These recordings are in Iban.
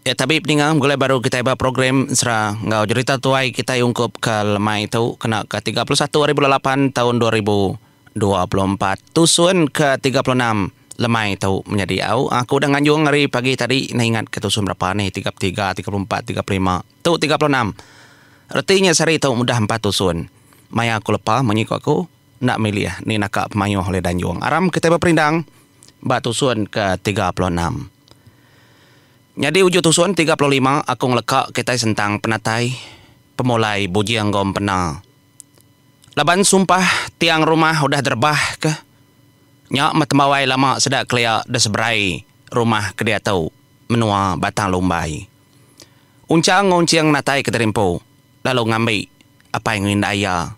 Ya tabi peninga begulai baru kitai ba program ensera enggau jerita tuai kitai ungkup ke lemai tu kena ke 31 hari bulan lapan taun 2024 tusun ke 36 lemai tu menyadi au. Aku udah nganjung ari pagi tadi enda ingat ke tusun berapa nih 33, 34, 35 tu 36. Reti nya sehari tu udah empat tusun. Maya aku lepa munyi ku aku enda milih ni naka pemayuh ulih danjung. Aram kitai beperindang ba tusun ke 36. Nyadi uju tusun 35 aku ngeleka kitai sentang penatai pemulai Bujing enggau Empena. Laban sumpah tiang rumah udah derebah ke nya meh tembawai lama sida kelia de seberai rumah ke diatu menua Batang Lumbai. Unchang enggau Unching natai ke Terimpu lalu ngambi apai enggau indai iya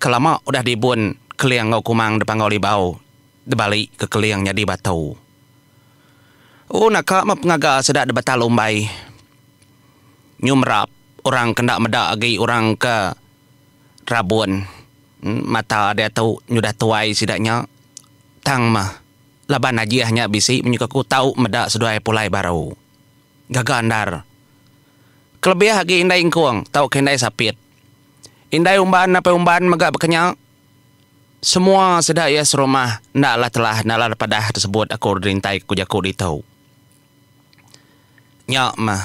ke lama udah dibun Keling enggau Kumang de Panggau Libau debali ke Keling nyadi batu. Oh naka meh pengaga sida de Batang Lumbai. Nyu merap orang ke enda meda agi orang ke rabun mata diatu nyudah tuai sida nya. Tang meh laban ajih nya bisi menyuka ku tau meda seduai pulai baru. Gaga endar. Kelebih agi indai engkung tauka indai sapit. Indai umban apai umban mega baka nya. Semua sida iya serumah enda alah telah enda alah padah disebut aku dirintai ku jaku ditu. Nya meh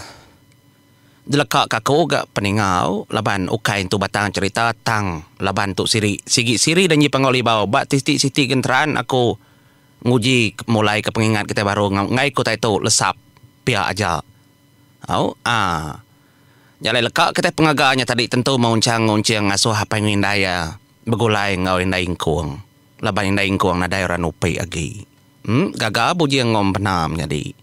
jeleka ka aku ga peninga au laban ukai entu batang cherita tang laban tu siri sigi siri danji Panggau Libau ba ti siti siti genteran aku nguji mulai ka pengingat kitai baru enggai ku utai tu lesap pia aja. Au aaa. Nya alai leka kitai pengaga nya tadi tentu meunchang ngunching ngasuh apai enggau indai iya begulai enggau indai ingkung laban indai ingkung nadai orang nupi agi. Em gaga bujing enggau empena menyadi.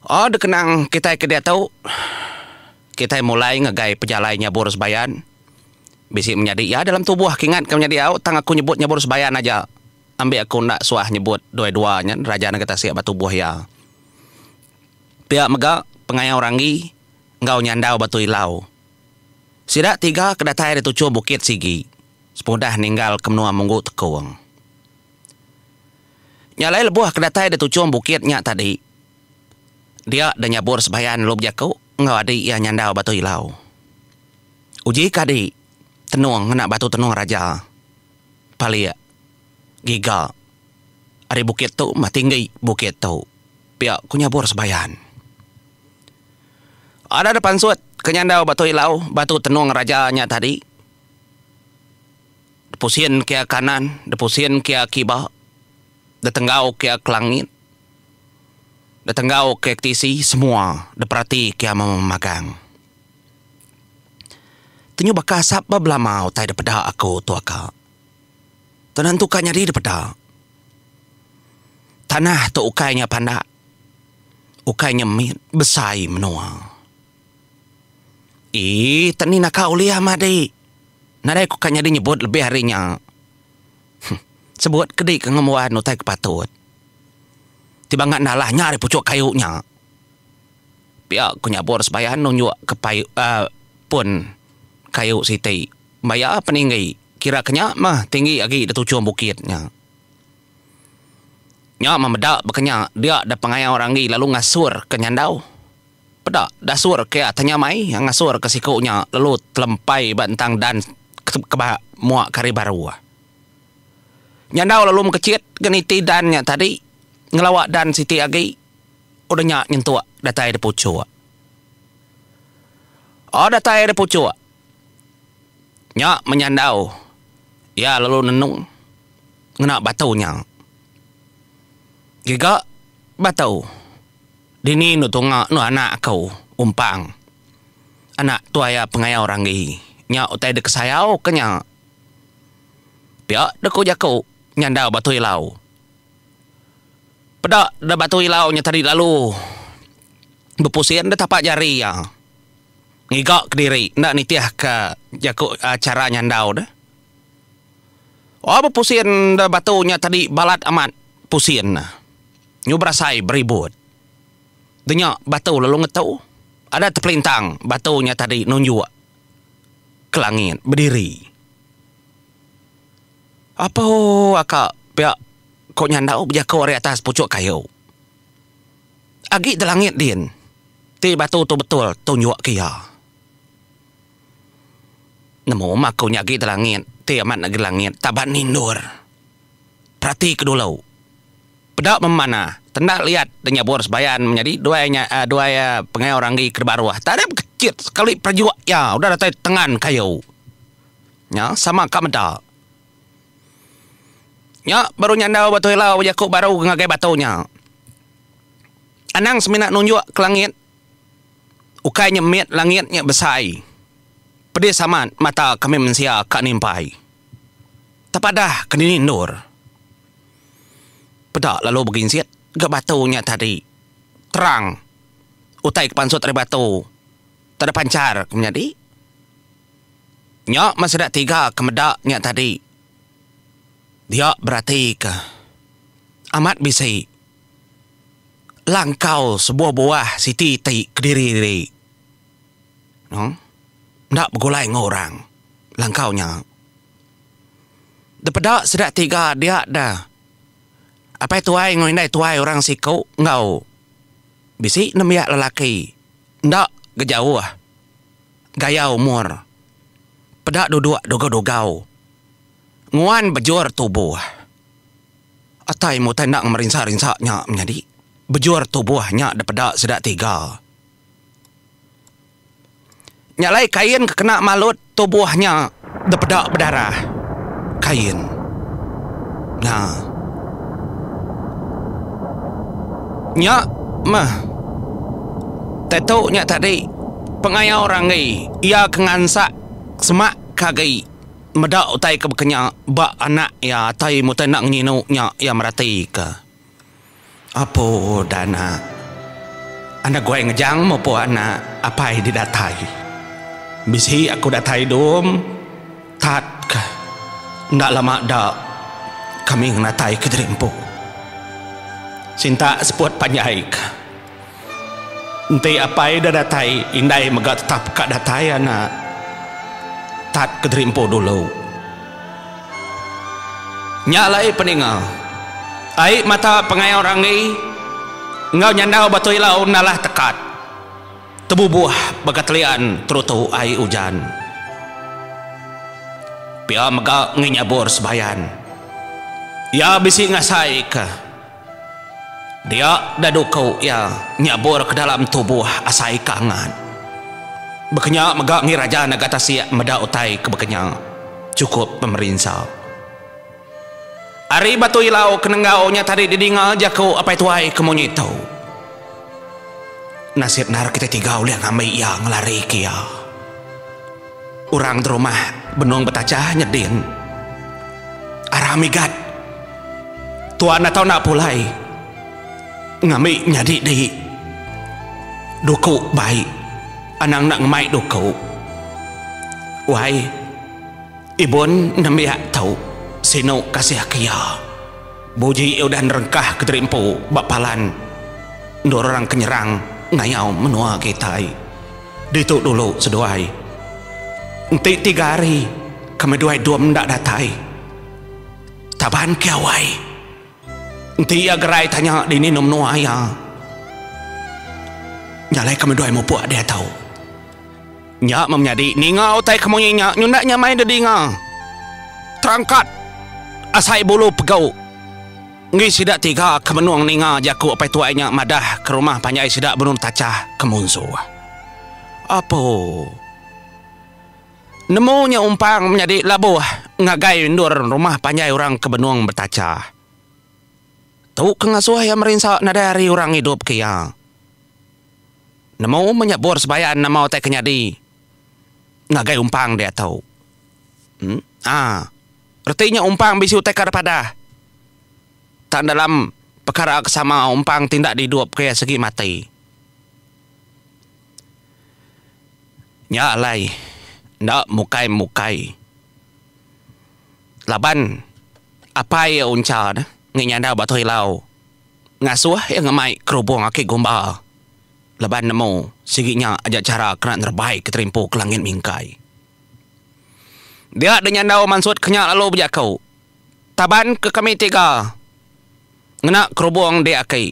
Oh dikenang kitai ke diatu kitai mulai ngagai pejalai nyabur sebayan bisi menyadi iya dalam tubuh ke ingat ke menyadi au tang aku nyebut nyabur sebayan aja ambi aku enda suah nyebut dua-dua nya raja nengah tasik ba tubuh iya. Pia mega pengayau Ranggi enggau Nyandau Batu Ilau. Sida tiga ke datai ari tuchung bukit sigi sepengudah ninggal ke menua Munggu Tekung. Nya alai lebuh ke datai di tuchung bukit nya tadi, dia deh nyabur sebayan lalu bejaku enggau adi iya Nyandau Batu Ilau. Uji ke adi tenung ngena batu tenung raja palik giga ari bukit tu meh tinggi bukit tu. Pia ku nyabur sebayan. Ada da pansut ke nyandau batu ilau, batu tenung raja nya tadi. Depusin kia kanan, depusin kia kiba, detenggau kia ke langit, detenggau kia ke tisi semua deperati kia memagang. Tenyu baka asap ba belama utai depeda aku tu aka. Tenentu ka nyadi depeda. Tanah tu ukai nya pandak, ukai nya mit, besai menua. Ii, teni naka ulih madi. Nadai ku ka nyadi nyebut lebih ari nya. Huh, sebut ke di ke ngembuan utai ke patut. Ti bangat enda alah nya ari puchuk kayu nya. Pia ku nyabur sebayan nunjuk ke payu uhh pun kayu siti. Baya peninggi, kira ke nya meh tinggi agi da tuchung bukit nya. Nya meh meda baka nya dia da pengayau Ranggi lalu ngasur ke nyandau. Peda dasur ke iya tanya mai ngasur ke siku nya lalu telempai ba entang dan ke ba mua ke hari baru. Nyandau lalu mekechit ke niti dan nya tadi ngelawa dan siti agi udah nya nyentuk datai da puchuk. Oh datai da puchuk nya menyandau iya lalu nenung. Ngena batu nya. Giga batu. Dini enu tunga enu anak aku umpang. Anak tuai iya pengayau ranggi. Nya utai dikesayau ke nya. Pia dek ku jaku nyandau batu ilau. Peda da batu ilau nya tadi lalu bepusin da tapak jari iya. Ngiga kediri enda nitih ka jaku chara nyandau deh. Oh bepusin da batu nya tadi balat amat pusin ne. Nyu berasai beribut. Da nya batu lalu ngetu. Ada tepelintang batu nya tadi nunjuk ke langit bediri. Apo aka pia ko nyandau bejaku ari atas puchuk kayu. agi da langit din. Ti batu tu betul tunjuk ke iya. Nemu mah aku nya agi da langit ti amat agi langit taban nindur. Perati ke dulu. Peda memanah tenda liat da nyabur sebayan menyadi duai nya duai pengayau ranggi ke baruh tak ada bekechit sekali perejuk iya udah datai tengan kayu. Nya sama ka meda. Nya baru nyandau batu ilau bejaku baru ngagai batu nya. Anang semina nunjuk ke langit ukai nya mit langit nya besai. Pedis amat mata kami mensia ka nimpai. Tepadah ke dini endur. Peda lalu beginsit ga batu nya tadi. Terang utai ke pansut ari batu tada panchar ke menyadi. Nya meh sida tiga ke meda nya tadi. Dia beratika amat bisi langkau sebuah buah siti ti kediri diri. Enda begulai enggau orang langkau nya. Depeda sida tiga dia dah apai tuai enggau indai tuai orang siku enggau bisi nembiak lelaki enda ga jauh. Gaya umur. Peda duduk dugau-dugau. Nguan bejur tubuh. Atai mutai enda ngemerinsa-rinsa nya menyadi. Bejur tubuh nya dipeda sida tiga. Nya alai kain ke kena malut tubuh nya dipeda bedarah. Kain. Nya. Nya meh. Tetu nya tadi pengayau Ranggi iya ke ngansak semak ke agi meda utai ke baka nya ba anak iya atai mutai enda ngenyinu nya iya meratika. Apo dana. Anak guai ngejang mepu anak apai di datai. Bisi aku datai dum tat ka enda lama da kami ngenatai ke diri empu. Sinta seput panjai ka. Enti apai da datai indai mega tetap ka datai anak tat ke diri empu dulu. Nya alai peninga. Ai mata pengayau ranggi enggau nyandau batu ilau nalah tekat. Tebubuh baka telian terutu ai ujan. Pia mega ngi nyabur sebayan. Iya bisi ngasaika dia da duku iya nyabur ke dalam tubuh asai ke angat. Baka nya mega ngi raja naga tasik meda utai ke baka nya. Chukup pemerinsa. Ari Batu Ilau ke nenggau nya tadi didinga jaku apai tuai ke munyi tu. Nasib endar kitai tiga ulih ngambi iya ngelari ke iya. Orang derumah benung betachah nyedin. Aram igat. Tuan atau enda pulai ngambi nyadi di duku bai anang enda ngemai duku. Wai. Ibun nembiak tu sinu kasih ke iya. Buji udah nerengkah kediri empu ba palan endur orang ke nyerang ngayau menua kitai. Ditu dulu seduai. Enti tiga hari kami duai dum enda datai. Taban ke awai. Enti iya gerai tanya dini endur menua iya. Nya alai kami duai mupuk diatu. Nya meh menyadi ninga utai ke munyi nya nyunda nyamai dedinga. Terangkat asai bulu pegau enggi sida tiga ke benung ninga jaku apai tuai nya madah ke rumah panjai sida benung tachah ke munsuh. Apo. Nemu nya umpang menyadi labuh ngagai endur rumah panjai orang ke benung betachah. Tu ke ngasuh iya merinsa nadai hari orang ngidup ke iya. Nemu menyebur sebayan nama utai ke nyadi ngagai umpang diatu. Aa. Reti nya umpang bisi utai ke padah. Tang dalam pekara ke sama umpang ti enda diidup ke iya sigi mati. Nya alai enda mukai-mukai laban apai iya Uncha ne ngi nyandau Batu Ilau ngasuh iya ngemai kerubung aki gumba laban nemu sigi nya aja chara kena nerebai ke terimpu ke langit mingkai. Dia deh nyandau mansut ke nya lalu bejaku, Taban ke kami tiga ngena kerubung dik aki.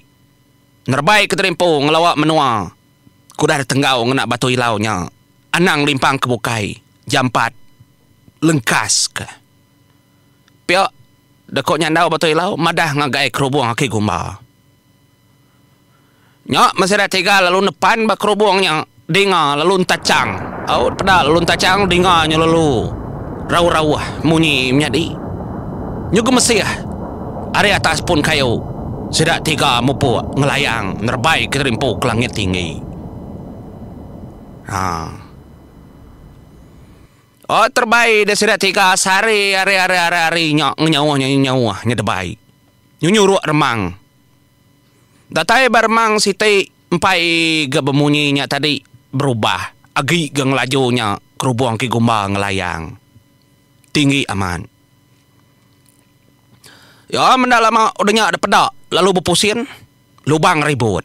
Nerebai ke diri empu ngelawa menua ke udah ditenggau ngena batu ilau nya. Anang limpang ke bukai jampat lengkas ke. Pia deka nyandau batu ilau madah ngagai kerubung aki gumba. Nya meh sida tiga lalu nepan ba kerubung nya dinga lalu entachang. Au peda lalu entachang dinga nya lalu rauh-rauh munyi menyadi. Nyugu mesih ari atas pun kayu sida tiga mupuk ngelayang nerebai ke terimpu ke langit tinggi. Ha. Oh terebai deh sida tiga sehari hari hari hari hari nya ngenyauh nya ngenyauh nya debai. Nyunyuruk remang. Datai ba remang siti empai ga bemunyi nya tadi berubah agi ga ngelaju nya kerubung ki gumba ngelayang. Tinggi amat. Ya menda lama udah nya dipeda lalu bepusin lubang ribut.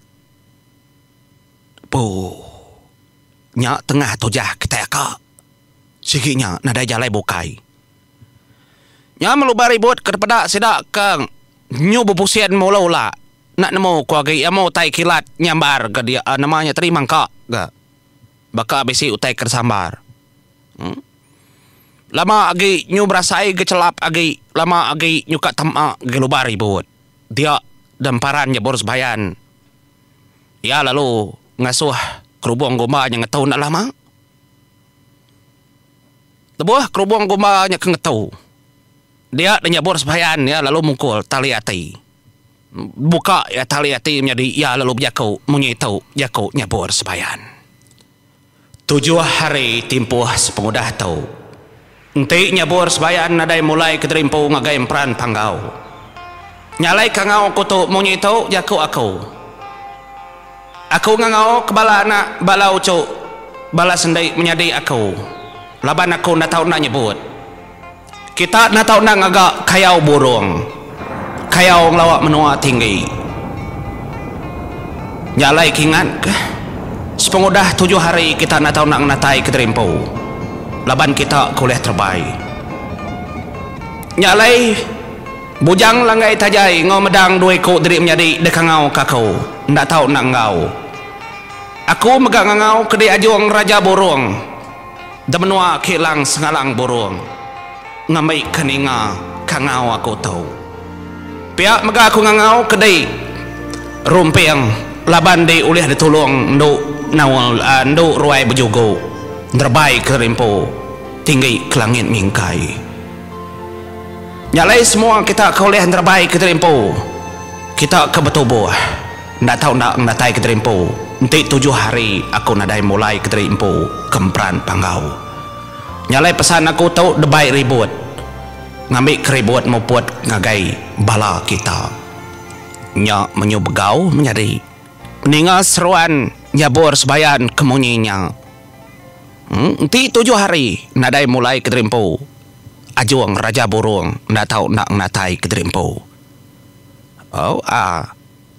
Puh. Nya tengah tujah kitai aka. Sigi nya nadai jalai bukai. Nya melubang ribut ke dipeda sida ke nyu bepusin mula ula enda nemu ku agi amu utai kilat nyambar ga dia nama nya tadi mangka ga baka bisi utai ke disambar. Em lama agi nyu berasai ga chelap agi lama agi nyu ka tema agi lubang ribut dia demparan nyebur sebayan iya lalu ngasuh kerubung gumba nya ngetu enda lama. Lebuh kerubung gumba nya ke ngetu, dia deh nyabur sebayan iya lalu mukul tali ati. Buka iya tali ati menyadi iya lalu bejaku munyi tu jaku nyabur sebayan. Tujuh hari timpuh sepengudah tu, enti nyabur sebayan nadai mulai kediri empu ngagai emperan panggau. Nya alai kangau aku tu munyi tu jaku aku. Aku ngangau ke bala anak bala uchu bala sendi menyadi aku laban aku enda tau enda nyebut. Kita enda tau enda ngaga kayau burung, kayau ngelawa menua tinggi. Nya alai kingatka, sepengudah tujuh hari kita enda tau enda ngenatai kediri empu laban kita ke ulih terebai. Nya alai. Bujang Langgai Tajai enggau Medang dua iku diri menyadi dikangau ke aku, enda tau enda enggau. Aku mega ngangau ke diajung Raja Burung da menua Kilang Sengalang Burung ngambi ke ninga kangau aku tu. Pia mega aku ngangau ke di Rumping laban di ulih ditulung endu Naul endu Ruai Bejugu nerebai ke rimpu tinggi ke langit mingkai. Nya alai semua kita ke ulih nerebai kediri empu, kita ke betubuh enda tau enda ngenatai kediri empu enti tujuh hari aku nadai mulai kediri empu ke emperan panggau. Nya alai pesan aku tu debai ribut ngambi ke ribut muput ngagai bala kita. Nya menyu begau menyadi ninga seruan nyabur sebayan ke munyi nya. Enti tujuh hari nadai mulai kediri empu. Ajung Raja Burung enda tau enda ngenatai kediri empu. Au a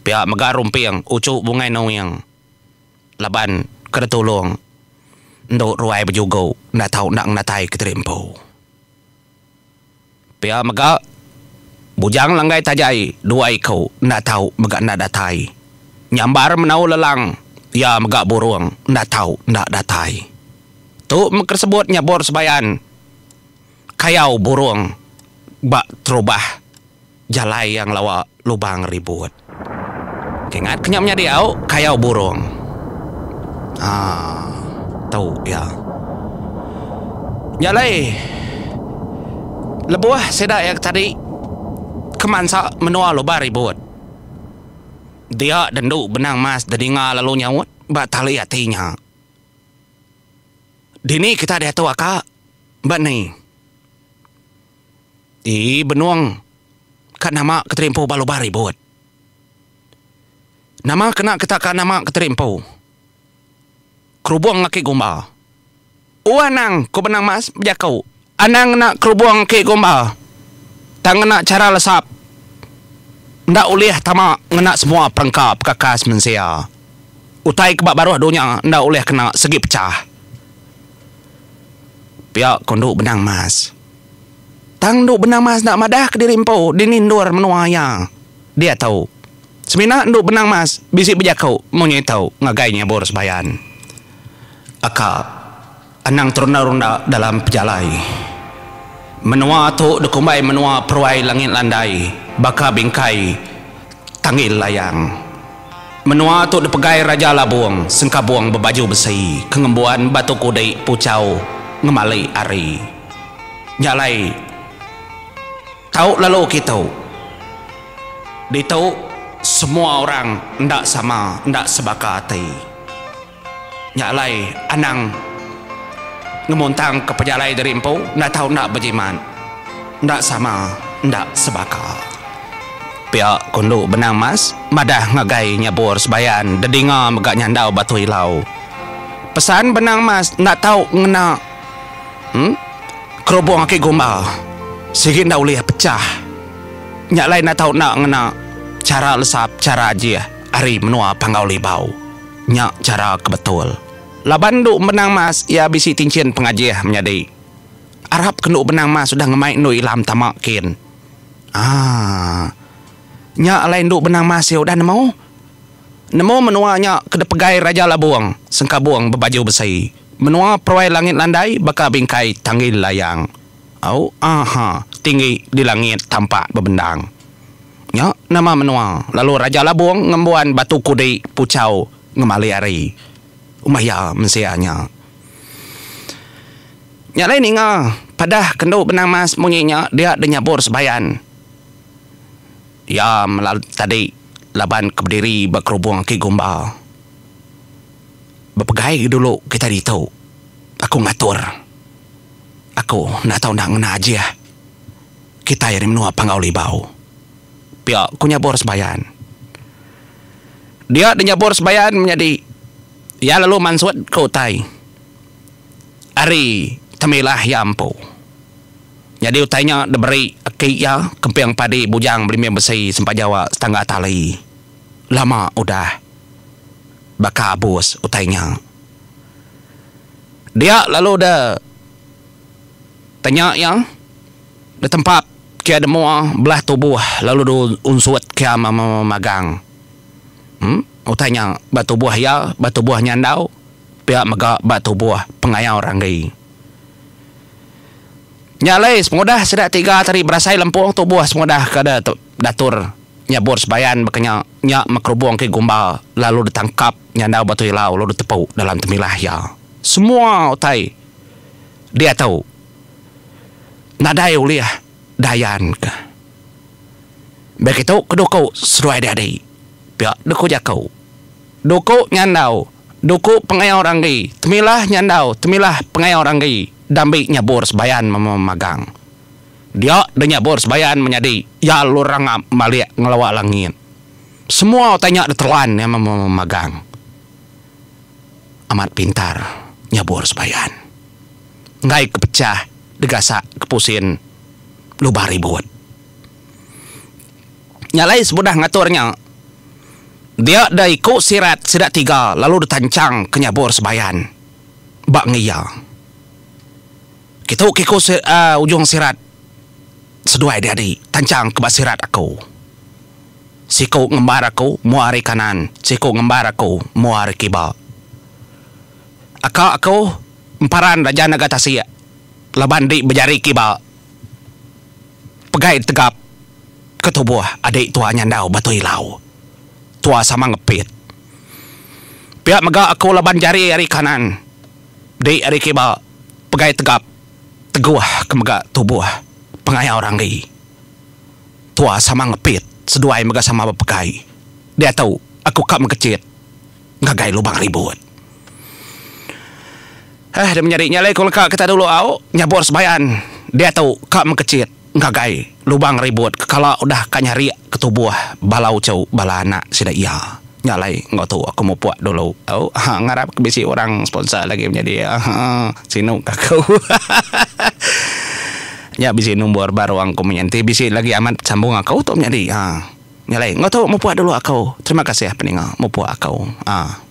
pia mega Rumping uchu Bungai Nuing laban ke ditulung endu Ruai Bejugu enda tau enda ngenatai kediri empu. Pia mega Bujang Langgai Tajai dua iku enda tau mega enda datai. Nyambar Menau Lelang iya mega burung enda tau enda datai. Tu meh ke disebut nyabur sebayan kayau burung ba terubah jalai iya ngelawa lubang ribut. Kingat ke nya menyadi au kayau burung. Haa tu iya. Nya alai lebuh sida iya tadi ke mansa menua lubang ribut dia dendu benang mas dedinga lalu nyaut ba tali ati nya. Dini kita diatu aka ba ni. Ii benung ka nama keteri empu ba lubah ribut. Nama kena kita ka nama keteri empu. Kerubung aki gumba. U anang ku benang mas bejaku. Anang ngena kerubung aki gumba. Tang ngena chara lesap. Enda ulih tama ngena semua perengka pekakas mensia. Utai ke ba baruh dunya enda ulih kena segi pechah. Pia ko endu Benang Mas. Tang endu Benang Mas enda madah kediri empu dini endur menua iya diatu. Semina endu Benang Mas bisi bejaku munyi tu ngagai Nyabur Sebayan. Aka anang terunda-runda dalam pejalai. Menua tu dikumbai menua peruai langit landai baka bingkai tanggil layang. Menua tu dipegai Raja Labung sengkabung bebaju besi ke ngembuan batu kudi puchau ngemali ari. Nya alai tau lalu kitu. Ditu semua orang enda sama enda sebaka ati. Nya alai anang ngemuntangka pejalai diri empu enda tau enda bejimat, enda sama enda sebaka. Pia ku Endu Benang Mas madah ngagai Nyabur Sebayan dedinga mega nyandau Batu Ilau. Pesan Benang Mas enda tau ngena em kerubung aki gumba sigi enda ulih pechah. Nya alai enda tau enda ngena chara lesap chara ajih ari menua Panggau Libau. Nya chara ke betul. Laban endu Benang Mas iya bisi tinchin pengajih menyadi. Arap ke endu Benang Mas udah ngemai endu Ilam tama kin. Aaa. Nya alai endu Benang Mas iya udah nemu. Nemu menua nya ke dipegai Raja Labung, sengkabung bebaju besi. Menua peruai langit landai baka bingkai tanggil layang. Au aha tinggi di langit tampak bebendang. Nya nama menua lalu Raja Labung ngembuan batu kudi puchau ngemali ari umah iya mensia nya. Nya alai ninga padah kendu Benang Mas munyi nya dia deh nyabur sebayan. Iya mela tadi laban ke bediri ba kerubung aki gumba. Bepegai dulu kitai ditu aku ngatur. Aku enda tau enda ngena ajih. Kitai ari menua Panggau Libau. Pia ku Nyabur Sebayan. Dia di Nyabur Sebayan menyadi iya lalu mansut ke utai ari temilah iya empu. Nyadi utai nya diberi aki iya Kemping Padi Bujang Belimbing Besi Sempa Jawa Setangga Tali. Lama udah baka abus utai nya. Dia lalu de. Tanya iya, Ditempap kia demua belah tubuh lalu diunsut kia memagang. Em, utai nya ba tubuh iya, ba tubuh Nyandau, pia mega ba tubuh Pengayau Ranggi. Nya alai sepengudah sida tiga tadi berasai lempung tubuh sepengudah ke datur nyabur sebayan baka nya, nya mekerubung ke gumba lalu ditangkap Nyandau Batu Ilau lalu ditepu dalam temilah iya. Semua utai. Diatu, nadai ulih dayan ke. Begitu ke duku seduai diadi, pia duku jaku. Duku nyandau, duku pengayau ranggi, temilah nyandau, temilah pengayau ranggi, dambi nyabur sebayan memagang. Dia deh nyabur sebayan menyadi iya lalu rangap malik ngelawa langit. Semua utai nya ditelan iya memagang. Amat pintar nyabur sebayan. Enggai ke pechah digasak ke pusin lubah ribut. Nya alai sebudah ngatur nya, dia deh iku sirat sida tiga lalu ditanchang ke nyabur sebayan ba enggi iya. Kitu ke iku ujung sirat seduai diadi tanchang ke ba sirat aku. Siku ngembar aku mua ari kanan, siku ngembar aku mua ari kiba. Aka aku emparan Raja Naga Tasik laban di bejari kiba pegai tegap ke tubuh adi tua nyandau Batu Ilau. Tua sama ngepit. Pia mega aku laban jari ari kanan di ari kiba pegai tegap teguh ke mega tubuh pengayau Ranggi. Tua sama ngepit, seduai mega sama bepegai. Diatu, aku ka mekechit ngagai lubang ribut. Eh, deh menyadi nya alai ku leka kita dulu au, nyabur sebayan. Diatu ka mekechit ngagai lubang ribut ke kala udah ka nyarik ke tubuh bala uchu bala anak sida iya. Nya alai enggau tu aku mupuk dulu au. Ha ngarap ke bisi orang sponsor lagi menyadi ha sinu ka aku. Nya bisi nombor baru aku menyadi bisi lagi amat sambung aku tu menyadi ha. Nya alai enggau tu mupuk dulu aku. Terima kasih peninga mupuk aku ha.